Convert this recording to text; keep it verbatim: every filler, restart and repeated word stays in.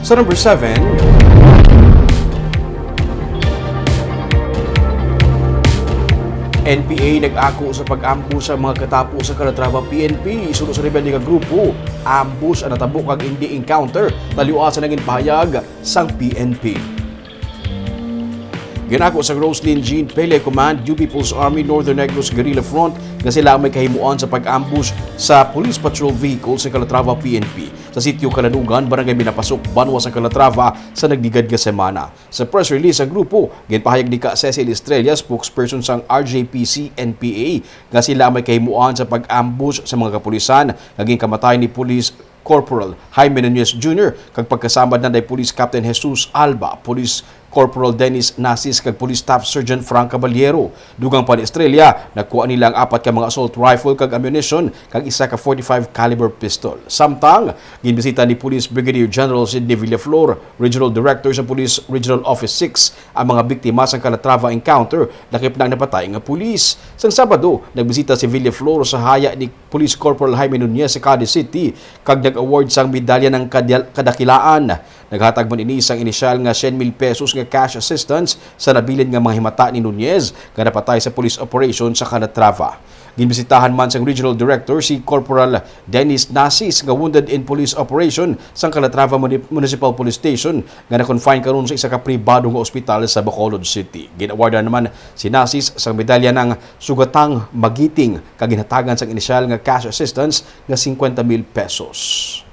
Sa number seven, N P A nag-ako sa pag-ambush sa mga katapo sa Calatrava P N P. Suno sa rebelde nga grupo, ambush ang natabo kag hindi encounter, taliwasa na ginpahayag sang P N P. Ginako sang Roslyn Jean Pele Command, U P People's Army Northern Negros Guerrilla Front, nga sila may kahimuan sa pag-ambush sa Police Patrol Vehicle sa Calatrava P N P sa Sitio Kalanugan, Barangay Minapasok, Banwa sa Calatrava, sa nagligad nga semana. Sa press release, ang grupo ginpahayag ni Ka Cecil Estrella, spokesperson sang R J P C N P A, nga sila may kahimuan sa pag-ambush sa mga kapulisan nga ginkamatay ni Police Corporal Jaime Nunez Junior kag pagkasamad na day Police Captain Jesus Alba, Police Corporal Dennis Nasis kag Police Staff Sergeant Frank Caballero. Dugang pa ni Estrella, nakuha nila ang apat ka mga assault rifle kag ammunition kag isa ka forty-five caliber pistol. Samtang ginbisita ni Police Brigadier General Sidney Villaflor, Regional Director sa Police Regional Office six, ang mga biktima sa Calatrava encounter, lakip na ang napatay nga pulis. Sang Sabado, nagbisita si Villaflor sa haya ni Police Corporal Jaime Nunez sa Cadiz City kag nag-award sang medalya ng kadal- kadakilaan. Naghatag man ini sang inisyal nga cien mil pesos nga cash assistance sa nabilin nga mga himata ni Nunez nga napatay sa police operation sa Calatrava. Ginbisitahan man sang Regional Director si Corporal Dennis Nasis nga wounded in police operation sang Calatrava Muni- Municipal Police Station nga na-confine karon sa isa ka pribado nga ospital sa Bacolod City. Gin-awardan naman si Nasis sang medalya ng Sugatang Magiting kag ginhatagan sang inisyal nga cash assistance nga cincuenta mil pesos.